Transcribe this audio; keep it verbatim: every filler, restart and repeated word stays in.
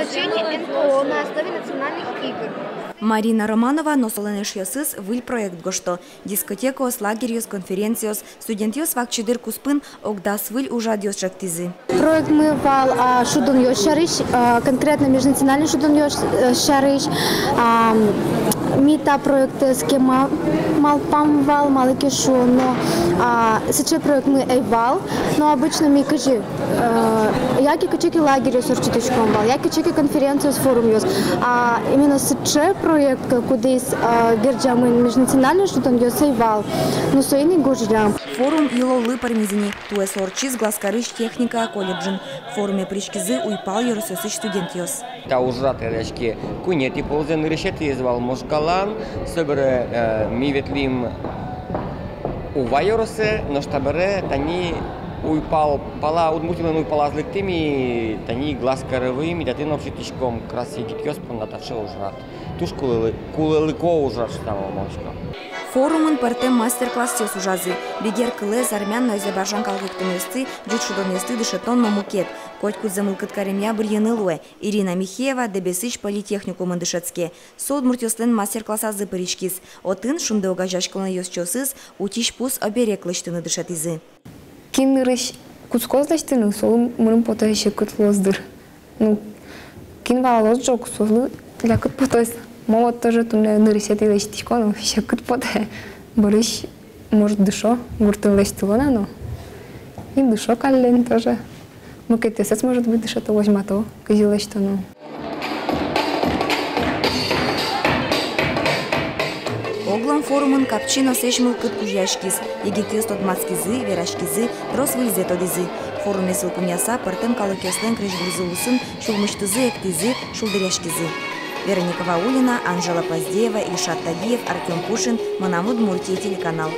Чтение НКО на основе национальных игр. Марина Романова но солэн эшъёсыз выль проект гожто. Дискотекаос, лагерьёс, конференциос, студентъёс вакчи дыр куспын ог дас выль ужрадъёс ӵектӥзы. Проектмы вал, а, шудонъёс сярысь, а, конкретно межнациональной шудонъёс, э, сярысь. А, ми та проектэз кема малпам вал, малы ке шуоно, а, сыӵе проектмы ӧй вал, но обычно ми кызьы, э, яке кыӵе ке лагерьёс ортчытӥськом вал, яке кыӵе ке конференциос, форумъёс. А именно сыӵе проект, кудӥз, э, герӟамын межнациональной шудонъёс, ӧй вал. Ну, соин ик гожъям. Форум йылоллы пӧрмиз ини. Туэ со ортчиз Глазкарысь техника колледжын. Форуме пыриськизы уйпал ёросъёсысь студентъёс. Та ужрад ортчиз куинетӥ ползэ, нырысетӥез вал Можгалан, собере, э, ми ветлӥм Ува ёросэ, нош табере тани уйпал пала, Удмуртилэн уйпалаз лыктӥм и тани Глазкаре вуим и татын ортчытӥськом, как раз егитъёс понна таӵе ужрад. Туж кулэлы-, кулэлыко ужрад шуыса малпасько. Форумын пӧртэм мастер-классъёс ужазы. Бигер кылэз, армян но азербайжан калык юрттонъёсты, ӟуч шудонъёсты дышетон но мукет. Котькудзэ мылкыд каремъя бырйыны луэ. Ирина Михеева Дэбесысь политехникумын дышетске. Со удмуртъёслэн мастер-классазы пыриськиз. Отын «Шунды» огазеяськонлэн ёзчиосыз утись пус оберег лэсьтыны дышетӥзы. Кин нырысь кутскоз лэсьтыны, солы мыным потэ, секыт луоз дыр. Ну, кин валалоз ӝог, солы лякыт потоз. Мон вот тоже туннэ нырысетӥ лэсьтӥсько но, секыт потэ. Бӧрысь, может, дышо, гуртын лэсьтыло на но. И дышо каллен тоже. Мукетъёсыз, может быть, дышето, возьмато, кызьы лэсьтоно. Оглом форумын капчи но сэзь мылкыд кузёяськиз. Егитъёс тодматскизы, вераськизы, трос выльзэ тодӥзы. Форуме сӥлкумъяса, пӧртэм калыкъёслэн крезьгурзы улсын сюлмысьтызы эктӥзы, шулдыръяськизы. Вероника Ваулина, Анжела Поздеева, Ильшат Тагиев, Артём Пушин, «Мынам Удмуртие» телеканал.